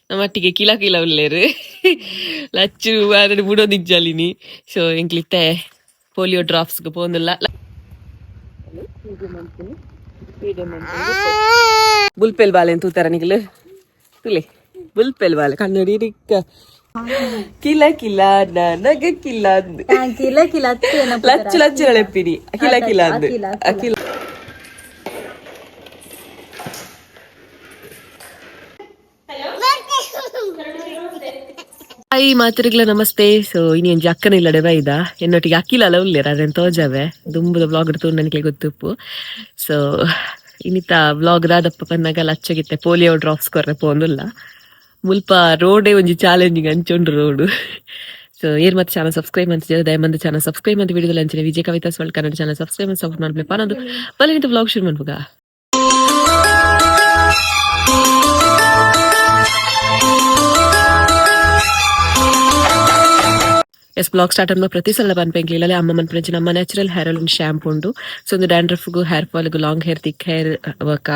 ನಮ್ಮಟ್ಟಿಗೆ ಕಿಲ ಕಿಲ ಉಲ್ಲೇರು ಲಚ್ಚು ಆರಡು ಬುಡೋದಿಜ್ಜಾಲಿನಿ. ಸೊ ಎಂಕ್ಲಿತ್ತೆ ಪೋಲಿಯೋ ಡ್ರಾಪ್ಸ್ ಪೋಂದುಲ್ಲ. ಬುಲ್ಪೆಲ್ ಬಾಲೆ ತೂತಾರ ನಿಗಲು? ತುಲೆ ಬುಲ್ಪೆಲ್ ಬಾಲೆ ಕಣ್ಣಡಿ ರಿಕ್ಕ ಕಿಲ ಕಿಲ ನನಗ ಕಿಲ ಅಂದ್. ಕಿಲ ಕಿಲ. ಲಚ್ಚು ಲಚ್ಚು ನಳೆಪ್ಪಿನಿ ಕಿಲ ಕಿಲ ಅಂದ್ ಅಖಿಲ. ಹಾಯ್ ಮಾತರಿಗ್ಲ ನಮಸ್ತೆ. ಸೊ ಇನಿ ಒಂಜಿ ಅಕ್ಕನ ಇಲ್ಲಡೆ ಬೈದ. ಎನ್ನೊಟ್ಟಿಗೆ ಅಕ್ಕಿಲ ಅಲ್ಲ ಉಲ್ಲೇರ, ಅದನ್ ತೋಜಾವೆ. ದುಂಬುದ ವ್ಲಾಗ್ ತೂಂಡ ನನಗೆ ಗೊತ್ತುಪ್ಪು. ಸೊ ಇನ್ನಿತ ವ್ಲಾಗ್ ದಾದಪ್ಪ ಪನ್ನಗ ಲಚ್ಚಗಿತ್ತೆ ಪೋಲಿಯೋ ಡ್ರಾಪ್ಸ್ ಕೊರ್ರೆ ಪೋಂದುಲ್ಲ. ಮುಲ್ಪ ರೋಡೇ ಒಂಜಿ ಚಾಲೆಂಜಿಂಗ್ ಅಂಚೊಂಡು ರೋಡ್. ಸೊ ಏರ್ ಮತ್ತೆ ಚಾನಲ್ ಸಬ್ಸ್ಕ್ರೈಬ್ ಅಂತ ದಯಮಂದ ಚಾನಲ್ ಸಬ್ಸ್ಕ್ರೈಬ್ ಅಂತ ವಿಡಿಯೋದಲ್ಲಿ ಅಂಚನೆ ವಿಜಯ Kavitha world Kannada channel subscribe support ಮಾಡ್ಬೇಕು ಅನ್ನೋದು. ಬಲೆ ವ್ಲಾಗ್ ಶುರು ಮಾಡ್ಬೋಗ. ಎಸ್, ಬ್ಲಾಗ್ ಸ್ಟಾರ್ಟ್ ಅನ್ನ ಪ್ರತಿ ಸಲ ಪನ್ಪೆಂಗ್ಲಿಲ್ಲ ಅಮ್ಮ ಮನ್ಪುನಂಚಿನ ನಮ್ಮ ನ್ಯಾಚುರಲ್ ಹೇರ್ ಆಯಿಲ್ ಶಾಂಪೂ ಉಂಡು. ಸೊ ಒಂದು ಡ್ಯಾಂಡ್ರಫ್ಗು, ಹೇರ್ ಫಾಲ್ಗು, ಲಾಂಗ್ ಹೇರ್, ತಿಕ್ ಹೇರ್ ಬೊಕ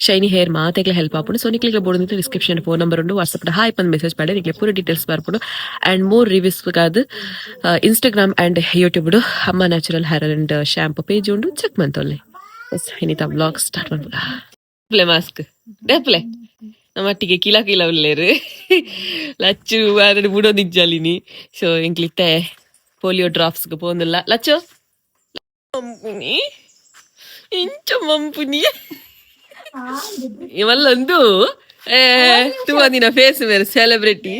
ಶೈನಿ ಹೇರ್ ಮಾತೆಗ್ಲ ಹೆಲ್ಪ್ ಆಪುಂಡು. ಸೊ ನಿಕ್ಲೆಗ್ ಬೋಡು ಡಿಸ್ಕ್ರಿಪ್ಷನ್ ಫೋನ್ ನಂಬರ್ ಉಂಡು. ವಾಟ್ಸ್ಆಪ್ ಹಾಯ್ ಪಂದ್ ಮೆಸೇಜ್ ಪಾಡೆ, ನಿಕ್ಲೆ ಪೂರ ಡೀಟೇಲ್ಸ್ ಬರ್ಪುಂಡು. ಅಂಡ್ ಮೋರ್ ರಿವ್ಯೂಸ್ ಗಾದ್ ಇನ್ಸ್ಟಾಗ್ರಾಮ್ ಅಂಡ್ ಯೂಟ್ಯೂಬ್ ಅಮ್ಮ natural hair and shampoo page ಉಂಡು, ಚೆಕ್ ಮಂತೊಲ್ಲೆ. ಎಸ್, ಇನ್ನಿತ ವ್ಲಾಗ್ ಸ್ಟಾರ್ಟ್ ಮಾಡ್ಬೋದ. ಮಾಸ್ಕ್ ದೇಪ್ಲೆ. ನಮ್ಮಟ್ಟಿಗೆ ಕಿಲ ಕಿಲ ಉಲ್ಲೇರು ಲಚ್ಚು ಆರಡು ಬುಡೋದಿಜ್ಜಾಲಿನಿ. ಸೊ ಎಂಕ್ಲಿತ್ತೆ ಪೋಲಿಯೋ ಡ್ರಾಪ್ಸ್ ಪೋಂದುಲ್ಲ. ಲಚ್ಚು ಮಂಪುನಿ, ಇಂಚ ಮಂಪುನಿ ಇವಲ್ಲೊಂದು ತೂವಂದಿನ ಫೇಸ್ ಮೇರೆ ಸೆಲೆಬ್ರಿಟಿ.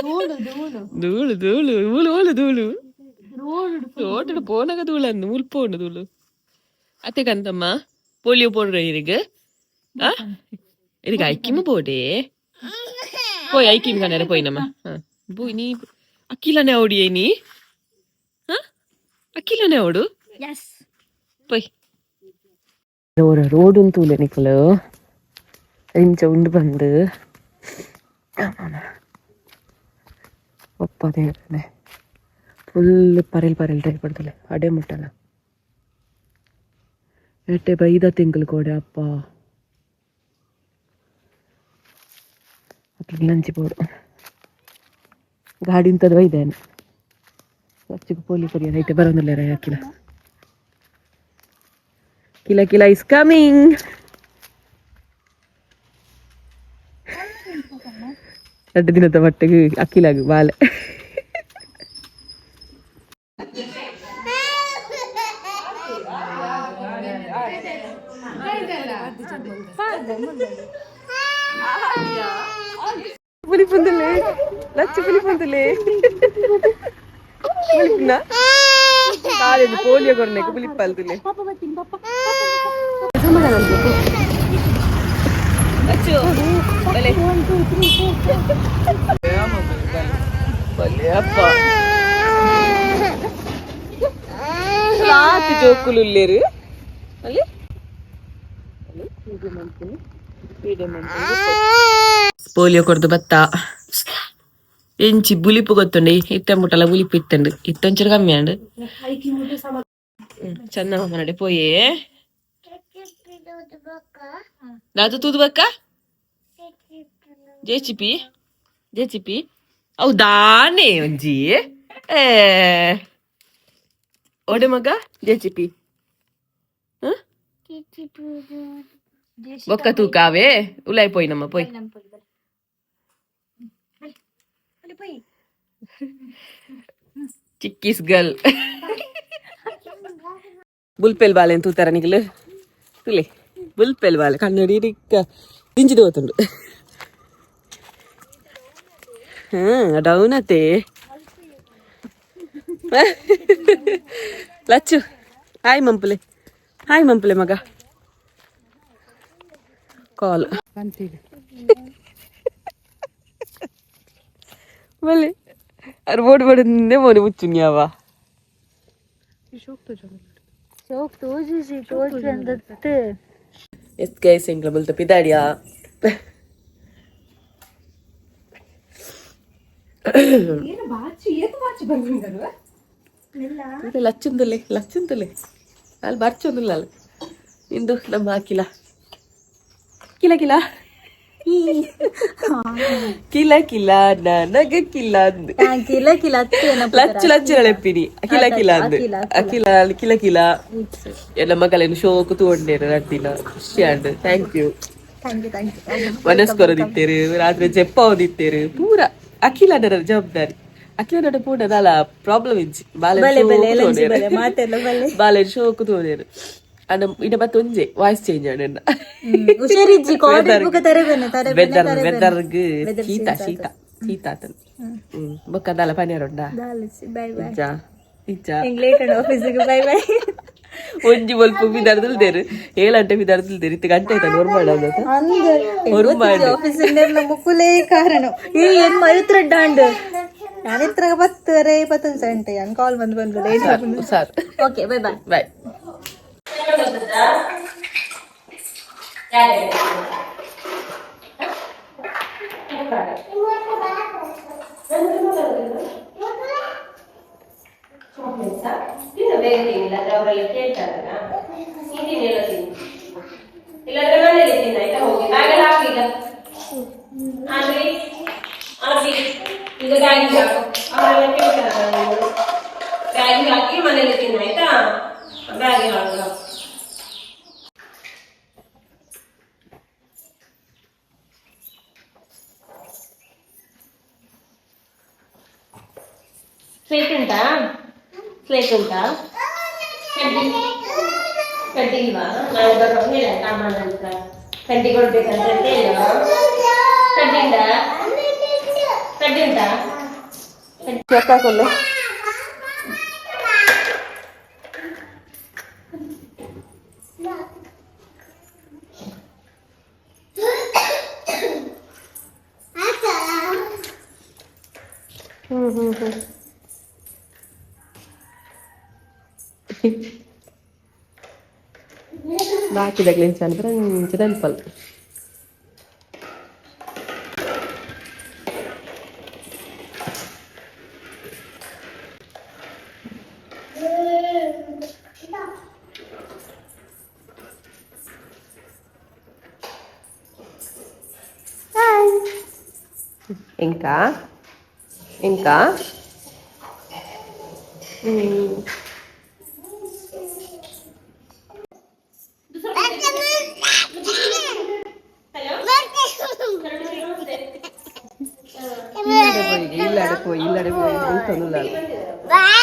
ಧೂಳು ಧೂಳು. ಧೂಳು ಧೂಳು ಊಳು ಓಲು ಧೂಳು. ರೋಡ್. ರೋಡ್ ಪೋನಗ ಧೂಳು ಅಂದು ಮುಲ್ಪ ಉಂಡು ಧೂಳು. ಅತ್ತೆ ಕಂತಮ್ಮ, ಪೋಲಿಯೋ ಪೋಡ್ರ ಇರಿಗೆ ಆ ಇದಕ್ಕೆ ಐಕಿಮ ಬೋಡೆ ಪೋಯ್. ಐಕಿಮ್ ಕಣ್ಣಾರೆ ಪೋಯ್ ನಮ್ಮ. ಬೋಯ್ ನೀ. ಅಕ್ಕಿಲನೆ ಅವಡಿಯೇ ನೀ? ಅಕ್ಕಿಲನೆ ಅವಡು? ಎಸ್. ಪೋಯ್. ರೋಡ್ ತೂಲೆ ನಿಕುಲು ಇಂಚ ಉಂಡು ಬಂದು ಒಪ್ಪ ದೇವ್ರೆ. ಫುಲ್ ಪರೆಲ್ ಪರೆಲ್ ಟೈಪ್ ಪಡ್ತಲೆ ಅಡೆ ಮುಟ್ಟಲ್ಲ. ಎಟ್ಟೆ ಬೈದ ತಿಂಗಳು ಕೋಡೆ ಅಪ್ಪ. ಅಕ್ಲಿಗೆ ಲಂಚ್ ಬೋಡು ಗಾಡಿ ಇಂಥದ್ದು ಬೈದೇನೆ. ಲಚ್ಚಿಗೆ ಪೋಲಿ ಕೊರಿಯ ಐತೆ ಬರೋದಿಲ್ಲ. ಅಖಿಲ ಕಿಲ ಕಿಲ is coming. ಎರಡು ದಿನದ ಮಟ್ಟಿಗೆ ಅಕ್ಕಿಲಾಗು ಬಾಲೆ. ಪುಲಿ ಪುಂದಲೆ ಲಚ್ಚು ಪುಲಿ ಪುಂದಲೆ ಪುಲಿಪುನ ಕಾಲೇಜ್ ಪೋಲಿಯೋ ಕೊರ್ನೆಕ್ ಪುಲಿಪ್ಪಲ್ದುಲೆ. ಸಮಾಧಾನ ಅನ್ಬೇಕು ಲಚ್ಚು. ಬಲೆ ಬಲೆ ಅಪ್ಪ. ಲಾತ್ ಜೋಕುಲು ಉಲ್ಲೇರು ಅಲ್ಲಿ. ಪೋಲಿಯೋ ಕೊರ್ದು ಬತ್ತ. ಎಂಚಿ ಬುಲಿಪು ಗೊತ್ತುಂಡೆ? ಇತ್ತ ಮುಟ್ಟಲ ಬುಲಿಪು ಇತ್ತಂಡು. ಇತ್ತೊಂಚೂರು ಕಮ್ಮಿ ಅಂಡು. ಚಂದ ನಡೆ ಪೋಯೇ. ದಾದು ತೂದು ಬಕ್ಕ ಜೆಚಿಪಿ ಜೆಚಿಪಿ ಅವು ದಾನೆ ಒಂಜಿ. ಏ ಓಡೆ ಮಗ ಜೆಚಿಪಿ ಬೊಕ್ಕ ತೂಕಾವೆ. ಉಲಾಯ್ ಪೋಯ್ ನಮ್ಮ ಪೋಯ್. ಚಿಕ್ಕಿಸ್ ಗರ್ಲ್. ಬುಲ್ಪೆಲ್ ಬಾಲೆ ತೂತಾರ ನಿಗಲು? ತುಲೆ ಬುಲ್ಪೆಲ್ ಬಾಲೆ ಕಣ್ಣಡಿ ರಿಕ್ಕ ದಿಂಜಿದ ಹೋತುಂಡು. ಹ್ಮ್ ಡೌನ್ ಅತ್ತೆ. ಲಚ್ಚು ಹಾಯ್ ಮಂಪುಲೆ, ಹಾಯ್ ಮಂಪುಲೆ ಮಗ. ಕಾಲ್ ಬಲೆ ಅರ್ ಬೋಡ್ ಬೋಡ್ ಮೋನೆ ಮುಚ್ಚುನ್ಯಾವ. ಶೋಕ್ ತೋಜಿಸಿ ತೋಜಿ ಅಂದತ್ತೆ. Yes guys, ಎಂಗ್ಲ ಬಲ್ತ ಪಿದಾಡಿಯಾ. ಲಚ್ಚುಂದುಲೆ ಲಚ್ಚುಂದುಲೆ ಅಲ್ಲಿ ಬರ್ಚೊಂದುಲ್ಲ ಅಲ್ಲಿ. ಇಂದು ನಮ್ಮ ಅಖಿಲ ಕಿಲ ಕಿಲ. ಕಿಲ ಕಿಲ ನನಗ ಕಿಲ ಅಂದ್. ಕಿಲ ಕಿಲ. ಲಚ್ಚು ಲಚ್ಚು ಲೆಪ್ಪಿನಿ ಕಿಲ ಕಿಲ ಅಂದ್. ಅಖಿಲ ಕಿಲ ಕಿಲ. ಎಲ್ಲ ಮಗಲೇನು ಶೋಕು ತೂಂಡೇರು ರಟ್ಟಿನ ಖುಷಿ and. Thank you. Thank you, thank you. ಮನಸ್ ಕೊರದಿತ್ತೇರು, ರಾತ್ರಿ ಜೆಪ್ಪ ಓದಿತ್ತೇರು ಪೂರ ಅಖಿಲ ನರ ಜವಾಬ್ದಾರಿ. ಅಖಿಲ ನಡ ಪೂರ ದಾಲ ಪ್ರಾಬ್ಲಮ್ ಇಜ್ಜಿ. ಬಾಲೆ ಬಾಲೆ ಶೋಕು ತೋನೇರು ಅಣ್ಣ. ಇಡ ಮತ್ತೆ ಒಂಜೆ ವಾಯ್ಸ್ ಚೇಂಜ್ ಆಂಡ್. ಹುಷಾರಿಜ್ಜಿ, ತರೆ. ವೆದರ್ ವೆದರ್ಗ್ ಶೀತ ಶೀತ ಶೀತ ಆತನ. ಬೊಕ್ಕ ದಾಲ ಪನಿಯಾರ ಉಂಡಾ? Bye bye. ಇಜ್ಜಾ ಇಜ್ಜಾ? ಲೇಟ್ ಆಫೀಸಿಗೆ, ಬೈ ಬೈ. ಒಂಜಿ ಒಲ್ಪ ಬಿದಾರ್ದಲ್ದೇರು ಏಳಂಟೆ ಬಿದಾರ್ದಲ್ದೇರು. ಇತ್ತು ಗಂಟೆ ಆಯ್ತಾ? ನೋರ್ಮಾಡ. ಆಫೀಸ್ ಮುಕ್ಕುಲೇ ಕಾರಣ. ಈ ಏನ್ ಮೈತ್ರ ಡಾಂಡ್ ನಾನು ಇತ್ರ 10:30 21 ಗಂಟೆ ನಾನು ಕಾಲ್ ಬಂದು ಬಂದು. Sir. Okay, bye bye. Bye. ತಿನ್ನು ಬೇಗ ತಿನ್ನು, ಇಲ್ಲಾಂದ್ರೆ ಅವರೆಲ್ಲ ಕೇಳ್ತಾರಲ್ಲ. ನೀನ್ ತಿನ್ನು, ಎಲ್ಲ ತಿನ್ನು. ಇಲ್ಲಾಂದ್ರೆ ಮನೇಲಿ ತಿನ್ನು, ಆಯ್ತಾ? ಹೋಗಿ ಬ್ಯಾಗಲ್ಲಿ ಹಾಕು ಈಗ. ಆದ್ರಿ ಆದ್ರಿ, ಈಗ ಬ್ಯಾಗಿಗೆ ಹಾಕು. ಅವರೆಲ್ಲ ಕೇಳ್ತಾರಲ್ಲ ನೀನು. ಬ್ಯಾಗಿಗೆ ಹಾಕಿ ಮನೇಲಿ ತಿನ್ನು, ಆಯ್ತಾ? ಬ್ಯಾಗಿಗೆ ಹಾಕು. ಸ್ಲೇಟ್ ಉಂಟಾ? ಸ್ಲೇಟ್ ಉಂಟಾ? ಕಡ್ಡಿ ಕಡ್ಡಿ ಇಲ್ವಾ? ನಾಳೆ ಬರುವಾಗ ಹೇಳ ಅಮ್ಮನ ಹತ್ರ ಕಡ್ಡಿ ಕೊಡ್ಬೇಕಂತ ಹೇಳ. ಕಡ್ಡಿ ಉಂಟಾ? ಕಡ್ಡಿ ಉಂಟಾ? ಹಾಕೊಲ್ಲ. ಹ್ಮ್ ಹ್ಮ್ ಹ್ಮ್ ಬಾಕಿದಾಗ್ಲಿಂಚ ಅಂದ್ರೆ ಅಂಚ ನೆನಪಲ್. ఇంకా ఇంకా. ಇಲ್ಲಡೆ ಹೋಯಿ, ಇಲ್ಲಡೆ ಹೋಯಿ, ಇಲ್ಲಡೆ ಹೋಯಿ.